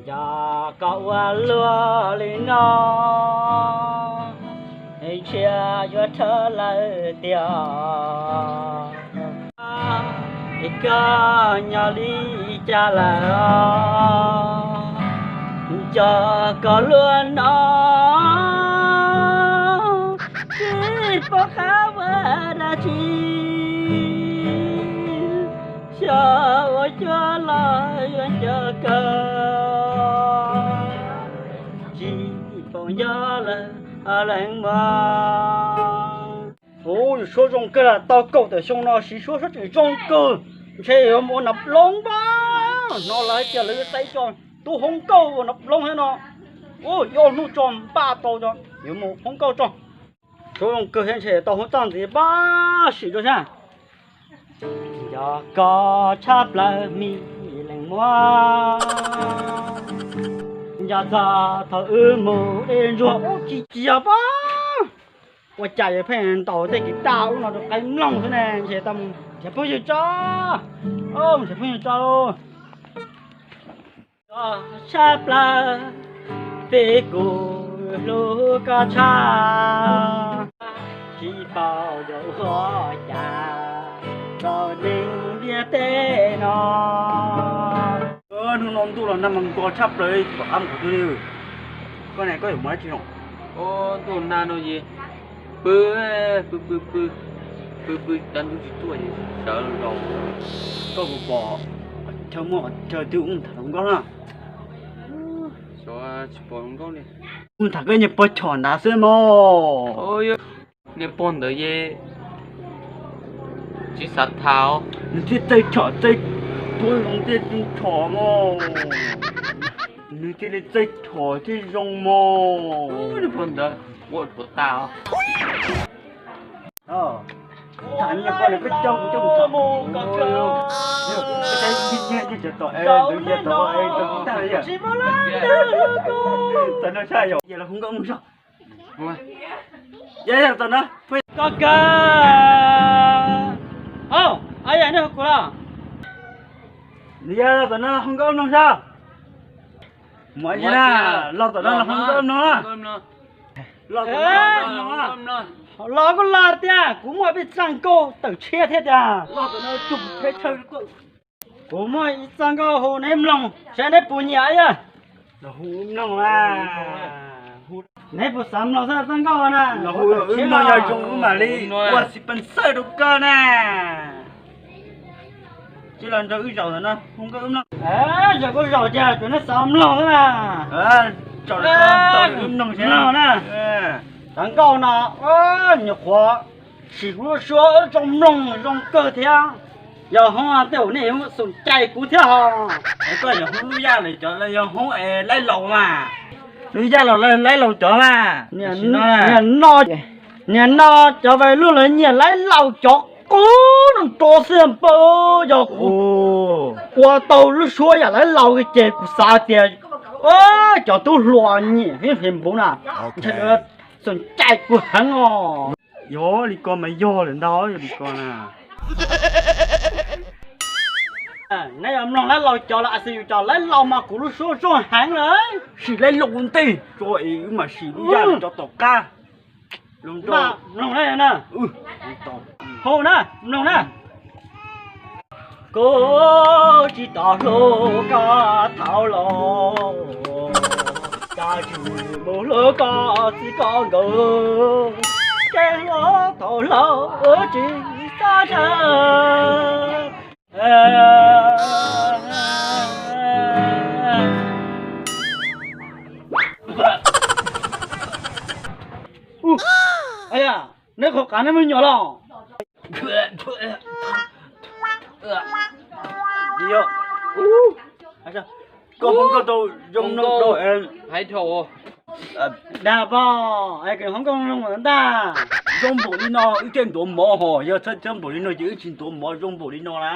Yog koj ua luaj li no, ntshe yuav rhawv lawm tiag. Es koj nyob li cas lawm? Nco koj luaj no, tsis paub qab ua dab tsi, xyov ua cuag los yuav nco kawg, tsis paub nco lawm leej muam. Ub, suab zoo kawg, tau kaum tawm xyoo no siv suab suab tseem zoo kawg, ntshe yuav mus ua nav loob pab. Hnov lawv hais tias lawv yuav xa ib co tub hoob nkauj ua nav loob thiab no. Ub, ib ob hnub tso npaj tau, yuav mus hoob nkauj tso. Suab zoo kawg thiab ntshe tau hoob txaj ntxiv pab sim rau sab. Yog koj tshaj plaws me leej muam, nco txog thaum wb mus de ntsuag ub tsis ciag pab. Ua cas yuav pheej ntaus tej kiv taj ub no rau qaib mloog xwb ne, ntshe tau mus nrhiav phooj ywg tso, mus nrhiav phooj ywg tso lauj. Koj tshaj plaws, vim kuv hlub koj tshaj, tsis paub yuav ua cas rau neeg ntiaj teb no. Hnub no ntuj los nag mas nko tshaj plaws, tsis pom qab mus qhov twg li. Koj ne, koj yuav mus dab tsi no? Ntuj nag no es pw pw pw pw pw, cov ntub tsis tuaj es sawv los zaus. Koj puas pom chaw muaj chaw twg mus tham hluas nkauj na? Xyov, tsis pom hluas nkauj li. Mus tham koj niag pog chom ntawd xwb mog. Niag pog ntawd es tsis xav tham. Nws thiaj txawj chom txawj tuab zoo thiaj txawj chom mog. Nws thiaj li txawj chom thiaj zoo mog. Niag pog ntawd ua puas tas os. Tham niag pog ntawd koj coj kuv coj mus tham. Txawm no sab yom, los hu nkauj mloog zog. Yog txawm no, koj kawg. Au, a yam nej hu kuv los? Nws yog los tom no hu nkauj mloog sab. Muaj na, los tom no los hu nkauj mloog. Los tom no los hu nkauj mloog. Los kuj los tiag, kuv muaj peb txaj nkauj tawm tshiab thiab tiag. Los tom no tus tshiab tshaw. Kuv muaj ib txoj nkauj hu neb mloog saib neb puas nyiam yog. Los hu mloog na. Neb puas xav mloog txoj nkauj na? Los hu wb mloog, yog zoo wb mam li ua xi pees xawj rau koj na. Tsis los nrog wb zaum ntawm no hu nkauj wb mloog. Zaum kuj zaum tiag, tsuas neb xav mloog xwb na. Tsom rau wb mloog na. Txoj nkauj no nyuam qhuav sim kuv lub suab zoo mloog zoo kawg thiab. Yog hoob tej zaum nej yuav xum cai kuv thiab ho. Koj yog hoob lub yaj los cov yog hoob laib laus mas. Lub yaj los laib laus cov mas. Niam no, niam no cov value lawv nyiam laib laus cov qub no rau xwb npawg. Yog kuv ua tau lub suab yam laib laus ces kuv xav tias cov tub hluas nyiam Facebook na, ntshe lawv xum cai kuv heev os. Yog li ko mas yog lawm ntag, yog li ko na. Neb yuav mloog laib laus cov los as yus cov laib laus mas kuv lub suab zoo heev lawm. Sim laib laus ua ntej tso es wb mam sim lub yaj cov tom qab. Mloog na, hu na, mloog na. Kuv tsis tau hlub koj thaum laus, tab sis mus hlub koj txij koj nkawd, kev hlub thaum laus tsis txhob tsawg. Neb qhov qav neb muaj nyuam los? Koj hu nkauj tau zoo no hais dhau. Dag pog, es hoob nkauj zoo ntag. Zoo npaum li no wb thiaj ntuav mov hos, yog txhob npaum li no ces wb tsis ntuav mov zoo npaum li no na.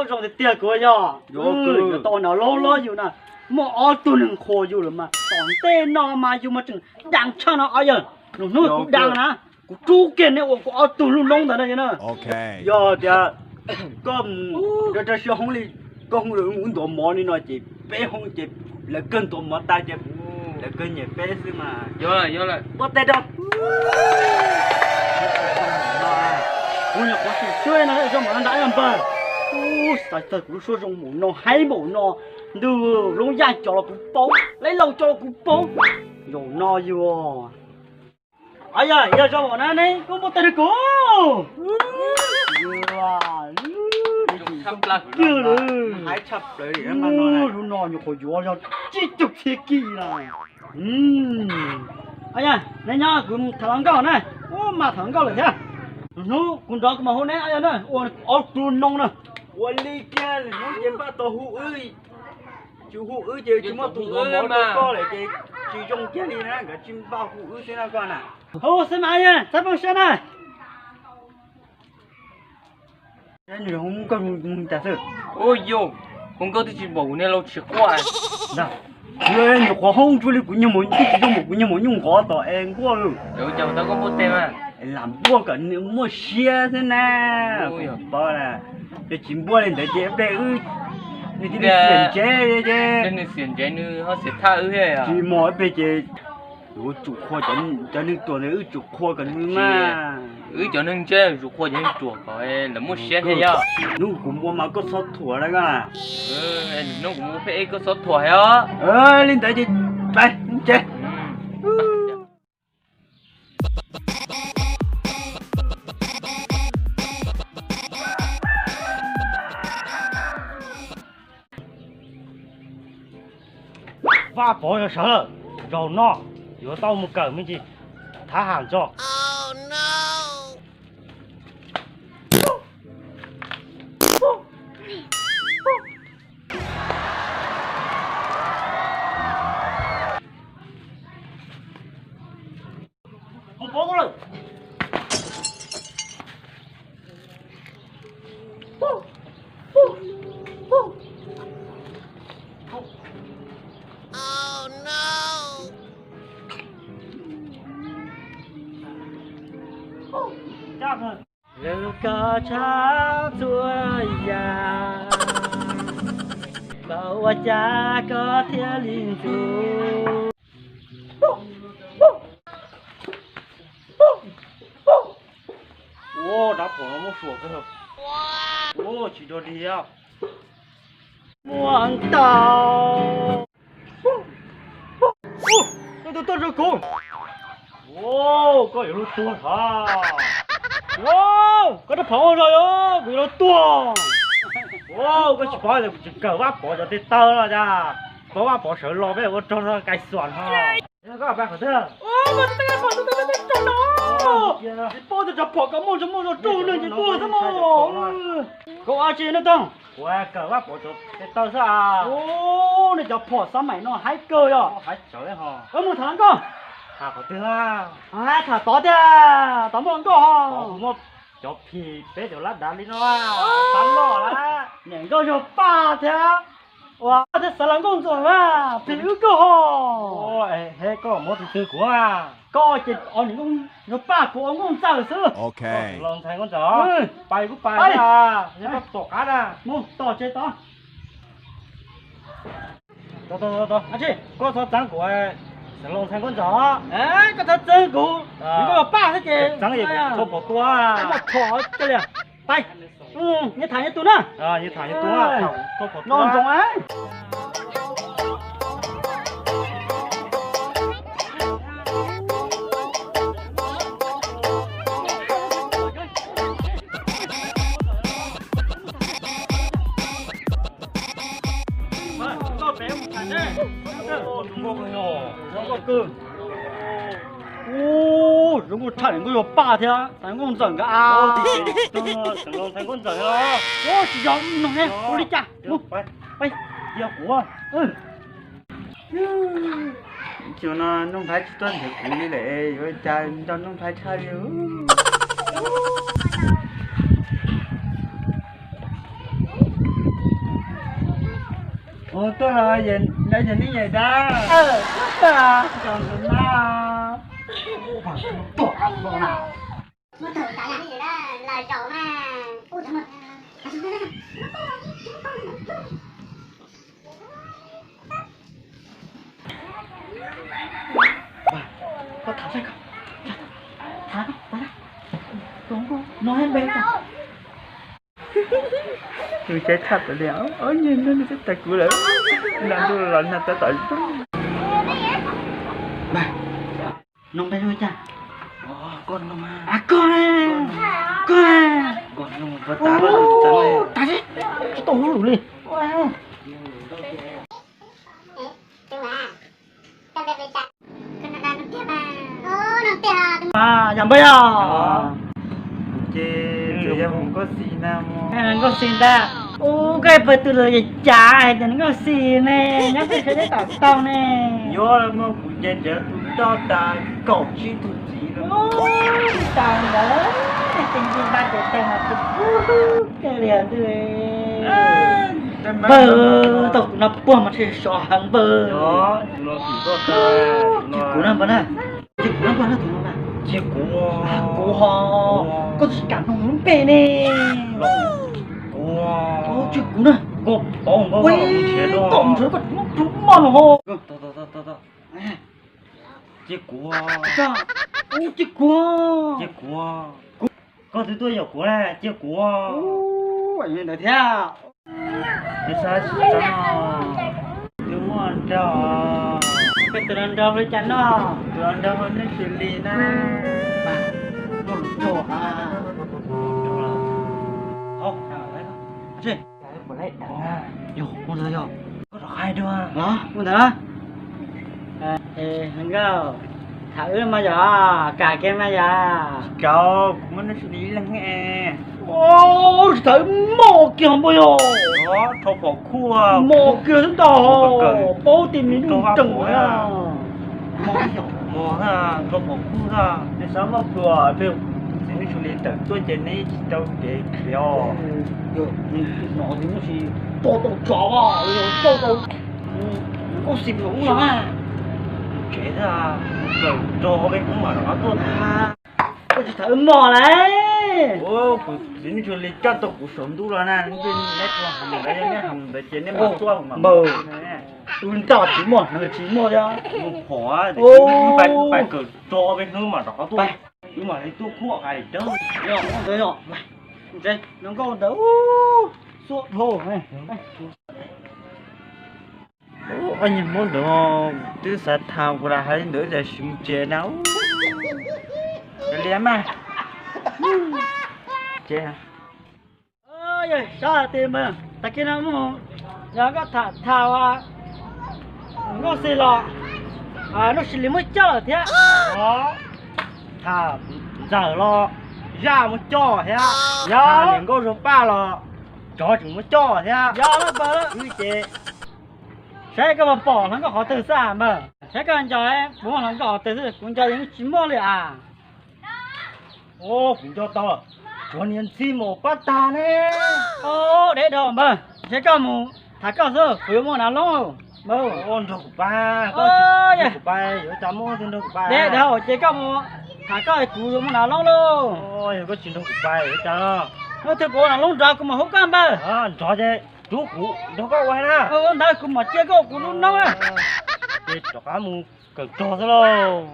Zoo tiag tiag kuv yog, yuav tau nov loj loj yus na. Muaj ob tug neeg qhuas yus lawm mas tom ntej no mas yus mas tseem dam tshaj no os yawg. Lub hnub kuv dam na, kuv rub kiag neb ua kuv ob tug lub noob ntawd na. Yog tias koj mus rau rau siab hoob li, Koj hu ub ntuav mov li no ces peb hu ces lawv kawg ntuav mov tas ces lawv kawg nyiam peb xwb mas. Yog lawm, yog lawm. Npua tes rau. Kuv nyuam qhuav xyuas no zoo npaum no nrad npawg. Ub, xav txog kuv lub suab zoo npaum no, haib npaum no, ntug loob yaj cov los kuv paub, laiv laus cov los kuv paub. Zaum no yog, yog, yog zoo npaum no ne koj npua tes rau kuv. Kiag lawm. Lub no nyuam qhuav yuav yog tsib caug txhiab kis lawm. Yog, nej nyob kuv tham hluas nkauj na. Ub, mas tham hluas nkauj lawm thiab. Hnub kuv nrov kuv mam hu neb, yog na, ua ob tug noo na. Ua li kiag hnub ces npaj tau hu wb. Tsis hu wb ces tsis muaj tus ua mov rau koj lawm ces tsis zoo kiag li na, nkawd tsis npaj hu wb xwb na koj na. Hu xwb mas, txhob poob siab na. Nws ho muab koj mus cas xwb? Ub yus, hu nkauj twb tsis npaum kuv niag laus tsis quaj. Nyuam qhuav hoob tsuas li kuv niag maum, twb tsis zoo npaum kuv niag maum nyuj nqov tom es nquaj. Lam npuaj kom nws muaj siab xwb na. Kuv paub na, yog tsis npuaj li ntawd ces ib pliag wb, nws thiaj li xiam ntsev, nws xiam ntsev nws ho xiam thaj wb thiab. Tsis mos ib pliag ces yuav tsum qhuas cov neeg ruam ntawd, wb tsum qhuas kom nws mas. Wb cov neeg ntseb tsum qhuas cov neeg ruam kom lawv muaj siab thiab yog. Hnub kuv npua mas koj txhob thuam na koj na. Hnub kuv npua pheej ib koj txhob thuam thiab os. Li ntawd ces pais tsev. Vaj Pov yog sawv lawm, zaum no yuav tau mus kawm me ntsis thab ham tso. Hu Pov tuaj lawm. Lwm koj tshab txhua yam, koj ua cas koj thiaj li ntxub. Ua, rab phom no muab suam kawg. Ua, tsis dog dig. Muaj ntau. Koj tuaj tuaj rau kuv. Koj yuav luag tuag hov. Koj rab phom ua zog yog kuv yuav luag tuag. Koj tsis paub tias kuv tseem kawm Vaj Pov cov tes taw no cas. Paub Vaj Pov sawv los peb ua rog no kais xuam no. Tsis paub tias rab phom koj muaj zog muaj zog rau neeg tsis tuaj xwb mog. Koj ua tsi no toog? Kuv kawm Vaj Pov cov tes taw xwb. Nej cov phom xab maim no haib kawg yog. Wb mus tham nkauj. Tham tod tiag, tod muaj nkauj ho. Cov phim peb cov lab dav li no, tab loj lawm. Niam nkauj yog Paj thiab, ua thiab xav los nkauj ntxawm na, phim wb kawg ho. He koj muab tus twg kuv a? Koj ces niam nkauj yog Paj, kuv ua nkauj ntxawm xwb. Xeem Laus ntxhais nkauj ntxawm, pais kuj pais, tom qab na. Mus tom tsev tod. Koj txhob txeeb kuv, Xeem Laus ntxhais nkauj ntxawm. Koj txhob txeeb kuv, koj yog Paj xwb ces txeeb es thua phom tua. Phom li, pais, nyias tham nyias tus na. No ntsoov. Ub, zoo nkauj tshaj li nkauj yog Paj thiab ntxhais nkauj ntxawm nkawd a. Xeem Laus ntxhais nkauj ntxawm os. Tsis yog no ne, ua li cas? Mus, pais. Yog kuv. Xyoo no Nuj Nplhaib tsis tuaj nrhiav kuv li lawm, yuav ua cas nco Nuj Nplhaib tshaj li. Ua tuaj los yog nej yog dab. Tuaj na. Muab tawm tas los zaum na. Nws cai tshaj tawm li, ob nyuag hnub nws twb tawm kuv lawm, nag ntuj los nag tab tom zoo. Nug npe hu cas? Koj, koj, tas tsis tau hlub li. Yog npawg yog? Ces yog Nkauj Xis ntag. Ub, koj pawg tus lawv cas hais tias Nkauj Xis ne, nyob peb sawv daws tom tau ne. Yuav muaj kuv ces cov tus toj tas kaum tsib tug txiv lawm. Tsis tas ntawd, ces ntshe npaj tes taw mas tus kawg li ntag. Npawg, tau tus no puag mas ntshe sov heev npawg. Cia kuv na npawg na, cia kuv na npawg na, tus no na. Cia kuv, kuv ho, koj tsis kam nug lub npe ne. Cia kuv na, koj paub koj mus nrhiav koj tus no rau maj los ho. Cia kuv, cia kuv, cia kuv, koj twb tuaj yaum kuv na, cia kuv. Ntawd thiab. Twb muaj nrog, tus no nrog li cas no? Tus no nrog nej xws li na. Yog, muaj ntawd yog. Koj rov qab dua. Muaj ntawd. Nkauj, tham wb mas yog, kam kiag mas yog. Tsis kam, kuv muaj nej xws li ib leeg. Tsis tham wb mos kiag npawg yog. Rho phom khuj, mos kiag xwb ntag, paub tias me nyuam nrees na. Rho phom khuj, nej xav maj pluas peb, txiv neej xws li tawm tuaj ces nej tsis tau kev os. Hnov tias muaj sis tau tau tsov, tau tau Nkauj Xis los ub los. Tsev, kawm rog peb hnub mam rov qab tuaj. Koj tsis tham wb mos lauj. Kuv txiv neej xws li coj tau kuv saum ntuj los na, neb tuaj heev ntawd, yog neb heev ntawd ces neb mam tuaj mas. Wb ntaj tsis muaj, hneev tsis muaj thiab. Mus phom, kawm rog peb hnub mam rov qab tuaj. Wb mam li tuaj khuaj hais dawb. Yog ntawd yog, no nkauj ntawd xuab dhau. Ub, ob niag Hmoob ntawd twb xav tham kuv los hais li ntawd, tab sis mus tsev na. Kav liam mas. Tsev. Sab ti mas tag kis no mus, yog koj tham tham Nkauj Xis los, Nkauj Xis li muab coj lawm thiab. Tham Ntxawm los Zaj muab coj thiab, yog niam Nkauj Zoo Paj los tsov tseem muab coj thiab. Yog lawm npawg, wb ces saib koj puas pom hluas nkauj qhov twg xwb npawg. Saib koj nco, kuv muaj hluas nkauj qhov twg xwb, kuv nco yeej tsis muaj li as. Kuv nco tau, tsov niag ntxhi mus pab tag ne. Deb dhau npawg, ntshe koj mus tham koj xwb, kuv yuav mus nav loob npawg. Nrog kuv pab, kuv pab yuav cas muaj nrog kuv pab. Deb dhau ces koj mus tham koj, kuv yuav mus nav loob lauj. Yog koj tsis nrog kuv pab yuav cas. Hnub twg kuv ua nav loob nrov kuv mam hu koj npawg. Nrov ces rub kuv nrog koj ua na. Ntawd kuv mam cia koj kuv lub noob na. Ces rov qab mus kawm rog xwb lauj.